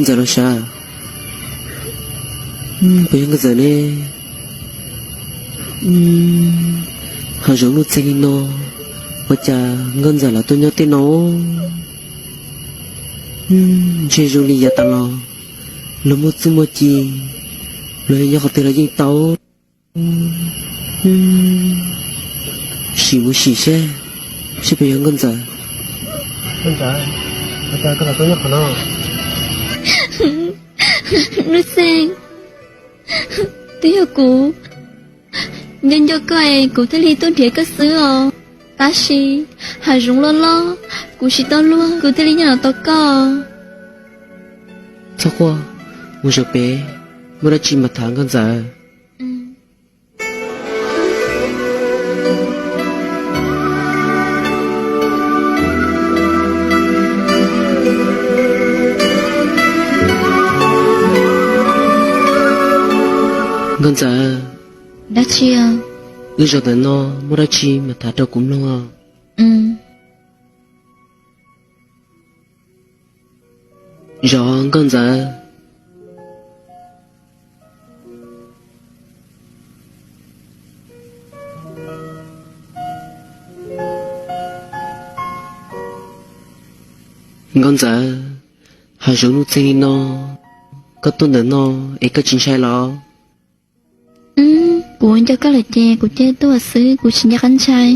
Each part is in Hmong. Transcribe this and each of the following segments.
Ntxawm los sav, puas yog Nkauj Ntxawm ne? Hav zoov nuj txeeg li no, ua cas Nkauj Ntxawm los tuaj nyob tej no? Ntshe zoo li yav tas los, luag muaj txuj muaj ci, luag nyob qhov twg los yeej tau. Sim mus sim seb, seb puas yog Nkauj Ntxawm. Nkauj Ntxawm, ua cas koj los tuaj nyob qhov no? Nuj txeeg, twb yog kuv nco nco koj es kuv thiaj li tuaj nrhiav koj xwb os. Tab sis hav zoov loj loj, kuv tsis tau luag kuv thiaj li nyob los tos koj. Txhob quaj, mus zaum pem, muaj dab tsi mam tham Nkauj Ntxawm. Nkauj Ntxawm. Dab tsi? Wb zaum ntawm no muaj dab tsi mam tham rau kuv mloog os. Zov Nkauj Ntxawm. Nkauj Ntxawm, hav zoov nuj txeeg li no, koj tuaj ntawm no es koj tsis ntshai los? Kuv nco koj lawm ces kuv cia tuaj xwb, kuv tsis nco qab ntshai.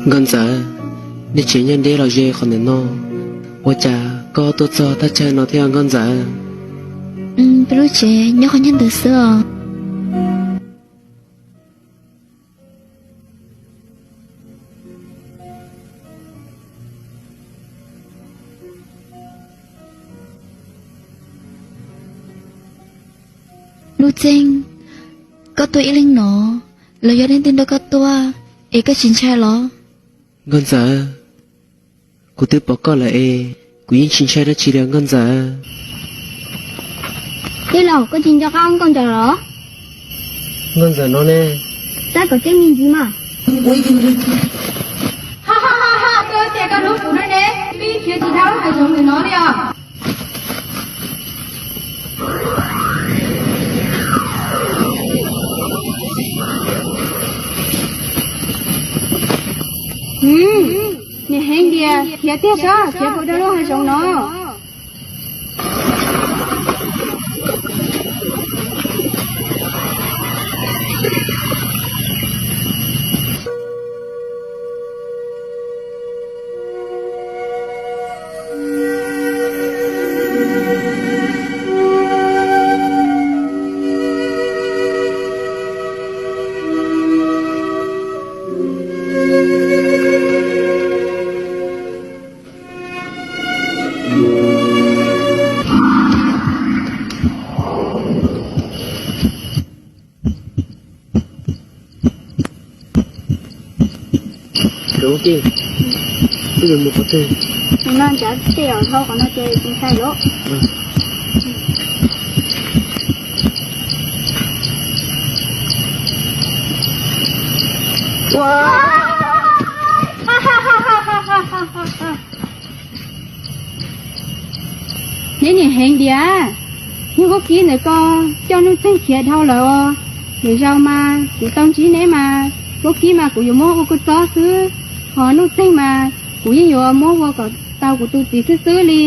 Nkauj Ntxawm, nej tsev nyob deb los ze qhov ntawm no, ua cas koj tuaj txog thaj chaw no thiab Nkauj Ntxawm? Peb lub tsev nyob qhov ncauj ntawd xwb os. Nuj Txeeg, koj tuaj ib leeg no, los yog leej twg nrog koj tuaj, es koj tsis ntshai los? Nkauj Ntxawm, kuv twb pom koj lawm es kuv yeej tsis ntshai dab tsi li Nkauj Ntxawm. Tij laug, koj tsis nco qab Nkauj Ntxawm los? Nkauj Ntxawm no ne. Tab kom teb me ntsis mas. Koj tias koj hlub kuv ne, pib khiav tsis dhau lub hav zoov ntawm no li os. Nim heev tias khiav tiag sab, khiav puas dhau lub hav zoov no. Koj yuav mus qhov twg? Mus no nrad tej os, dhau qhov no ces tsis ntshai lawm. Neb nim heev tiag, yog vaub kib ntawm ko coj Nuj Txeeg khiav dhau lawm os. Lwm zaus mas kuv tau ntsib neb mas vaub kib mas kuv yuav muab ua kua txob xwb, ho Nuj Txeeg mas kuv yeej yuav muab ua kom tau kuv tus txiv xwb xwb li.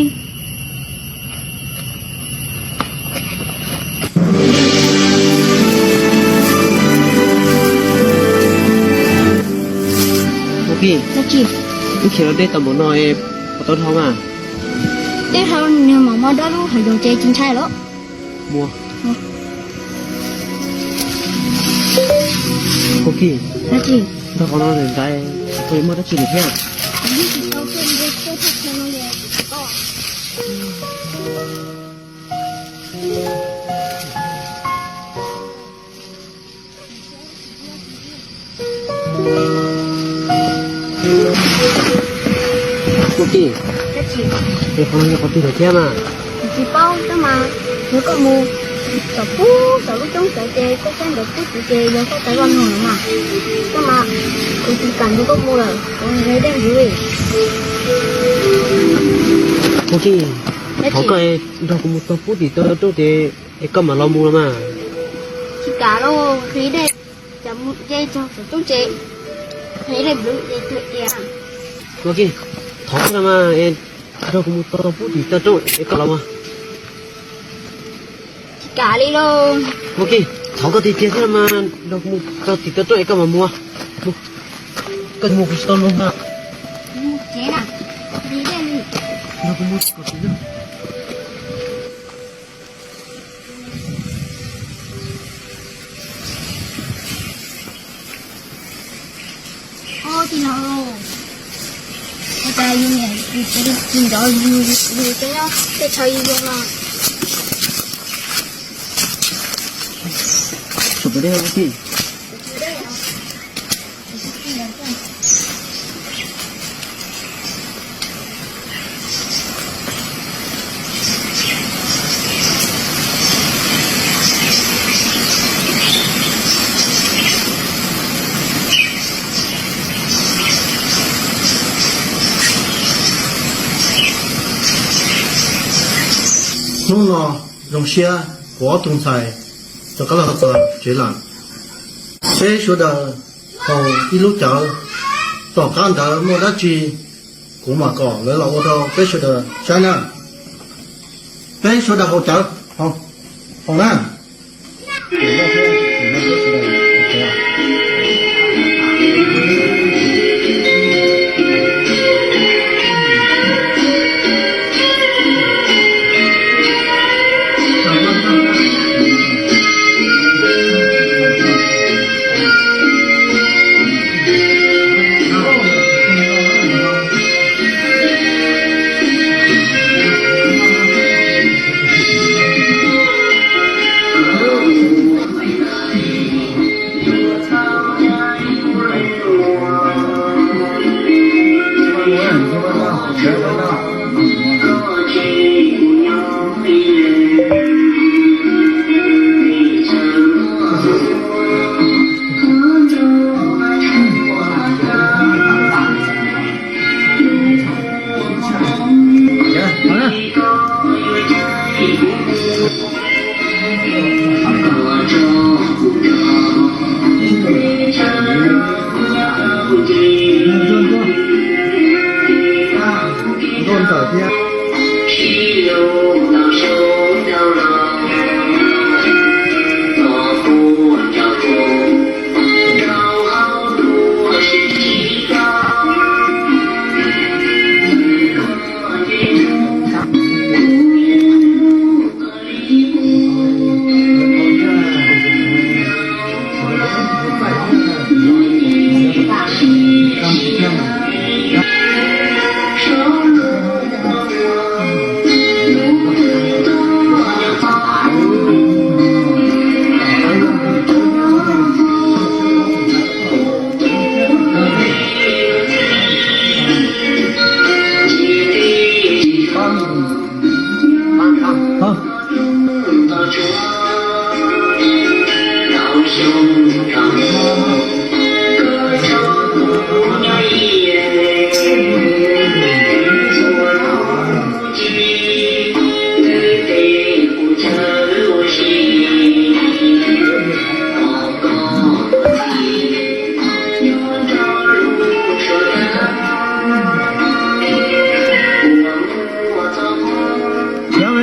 Vaub kib, wb khiav los deb tau npaum no es puas tau dhau mas? Deb dhau, nws mam mos dab lub hav zoov ces tsis ntshai lawm. Vaub kib, nrog qhov no lawm ntawd puas yuav muaj dab tsi lawm thiab? Vaub kib, es qhov no yog qhov twg lawm thiab mas? Kuv tsis paub thiab mas, nrog koj mus. Tom pub tom lub roob tawv ces koj saib ntawd pub txiv ces yog koj tawv los nug no mas. Koj mas kuv tsis kam nrog koj mus lawm, kuv nqhis dej ntxiv li. Ua Kij, thov koj nrog kuv mus txog pub tim toj roob ces es koj mam los mus los mas. Tsis kam lauj, nqhis dej, cas mus nce txog saum roob ces nqhis dej nplwv ces tuag tiag. Ua Kij, thov koj los mas, nrog kuv mus txog pub tim toj roob es koj los mas. Tsis kam li lauj. Ua Kij, thov koj tiag tiag xwb los mas, nrog kuv mus txog tim toj roob es koj mam mus. Koj mus kuv tsis tau mus na. Nrog kuv mus kom txog. Ob tij laug, ua cas yus niam yus txiv tsis nco yus, yus cov nyob tej tshav yus zoo no. Hnub no zoo siab kuv ob tug ntxhais rov qab los txog tsev lawm. Peb sawv daws haus ib lub cawv, tom qab ntawd muaj dab tsi kuv mam kom lawv los ua rau peb sawv daws saib na. Peb sawv daws haus cawv, haus na.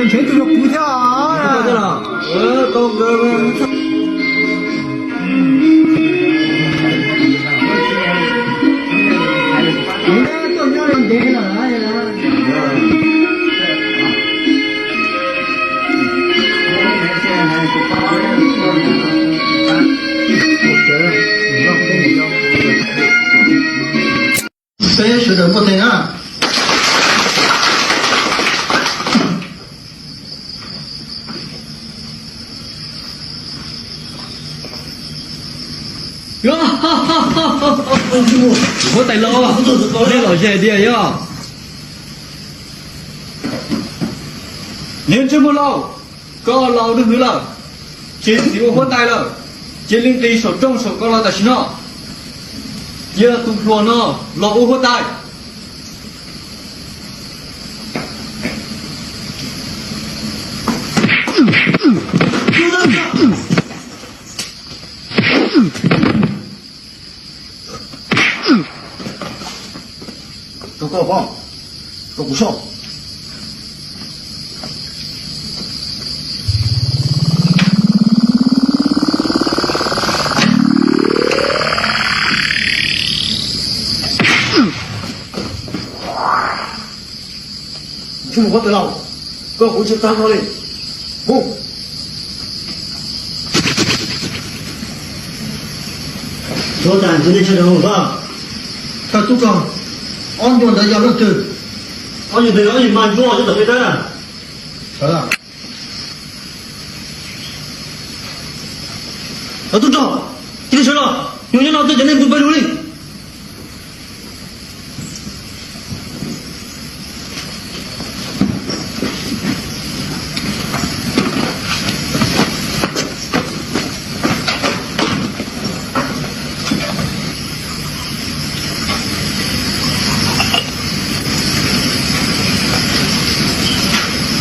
Ntshe tus yog kuv thiab os. Peb sawv daws npuaj teg na. Huab tais laus, nej lom zem tiag yog. Niag ntsej muag laus, koj laus dwb hwv lawm. Ces txiv ua huab tais lawm, cia li nqis saum rooj saum ko los tam sim no. Cia tus hluas no los ua huab tais. Rau koj pom, rau kuv soj. Tsis mus huab tais lauj, koj kuv tsis tag no li. Mus. Huab tais, tus nej sawv daws mus koj. Thawj tub rog, ob nyuag ntawd yog leej twg? Ob nyuag ntawd yog ob nyuag mas ntsuab nyob tom peb teb na. Thawj tub rog, cia li sawv los, nyuag nyob no twb cov neeg npus pawg lug li.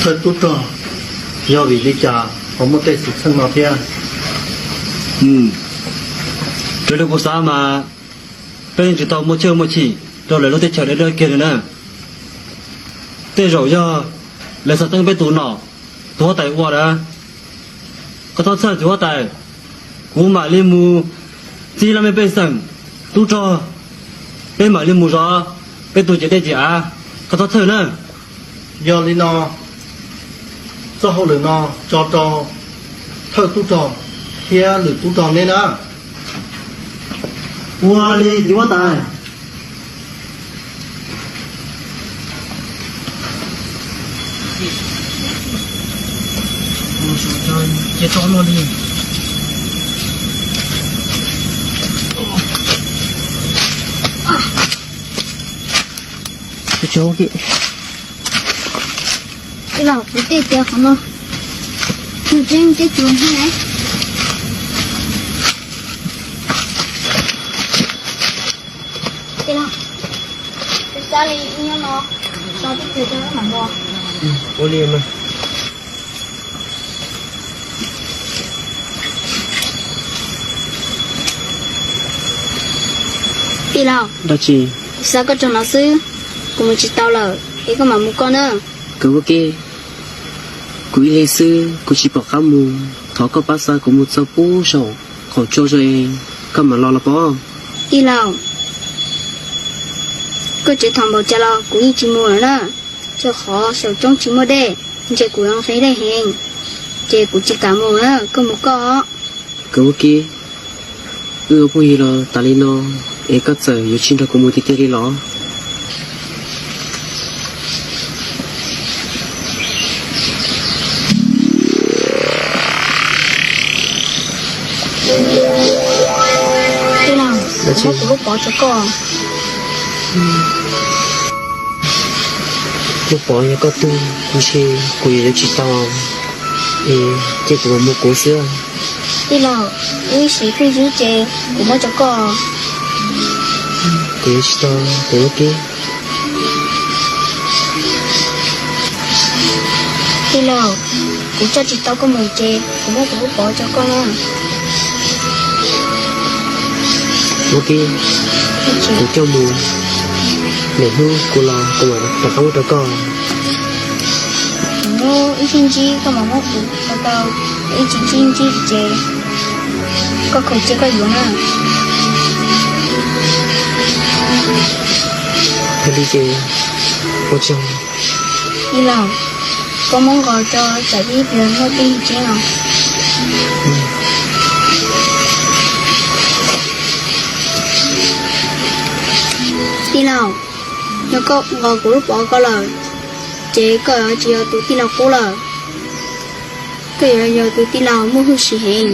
Thawj tub rog, yog vim li cas ho muaj tej xwm txheej no thiab? Raws li kuv xav mas peb yeej tsis tau muaj chaw muaj chim rau lawv lub teb chaws dawb dawb kiag li na. Tej zaum yog lawv xav teeb peb tus nom, tus huab tais ua na. Koj txhob txhawj tus huab tais, kuv mam li mus txib laj mej pej xeem, tub rog, peb mam li mus zov peb tus ciam dej ciam av. Koj txhob txhawj na. Yog li no, txoj hauj lwm no tso rau thawj tub rog thiab lwm tub rog neb na. Ua li txiv huab tais. Ib los kuv tej tias qhov no nws tseeb teb cuv thiab. Tej los, kuv xav li nyob no so teb cuv rau mam npo. Ua li mas. Tij laug, dab tsi? Kuv xa koj tso no xwb, kuv mus tsis tau lawm, es koj mam mus koj na. Kawm ua ke, kuv ib leeg xwb kuv tsis pom qab mus, thov koj pab xa kuv mus txog pub saum qaum tsua zoo es koj mam los los pov. Tij laug, koj tseem tham npaum cas los kuv yeej tsis mus lawm na, rau qhov saum roob tsis muaj dej, ntshe kuv yuav nqhis dej heev, ces kuv tsis kam mus na, koj mus koj. Kawm ua ke, wb ua phooj ywg los tas li no, es koj txawm yuav tsis nrog kuv mus tiag tiag li los? Tij laug, kuv muab kuv lub pov rau koj. Lub pov yog koj tug, ntshe kuv yuav yuav tsis tau, es cia kuv mam mus kuv xwb. Tij laug, wb ib sim pheej yug ces kuv muab rau koj. Kuv yuav tsis tau, kuv ua ke. Tij laug, kuv coj tsis tau koj mus ces kuv muab kuv lub pov rau koj na. Ua ke, kuv coj mus, lwm hnub kuv los kuv mam rov qab muab rau koj. Kuv muab ib sij ntsib koj mam muab kuv rau koj, ib tsis ntsib ntsib ces koj khaws cia koj yuav na. Yog li ces ua tsaug. Tij laug, koj muab nqos tso tsam ib pliag muaj teeb tseeb os. Tij laug, yog koj nqos kuv lub pov ko lawm, ces koj yuav tsis yog tus tij laug qub lawm. Koj yuav yog tus tij laug muaj hwj chim heev.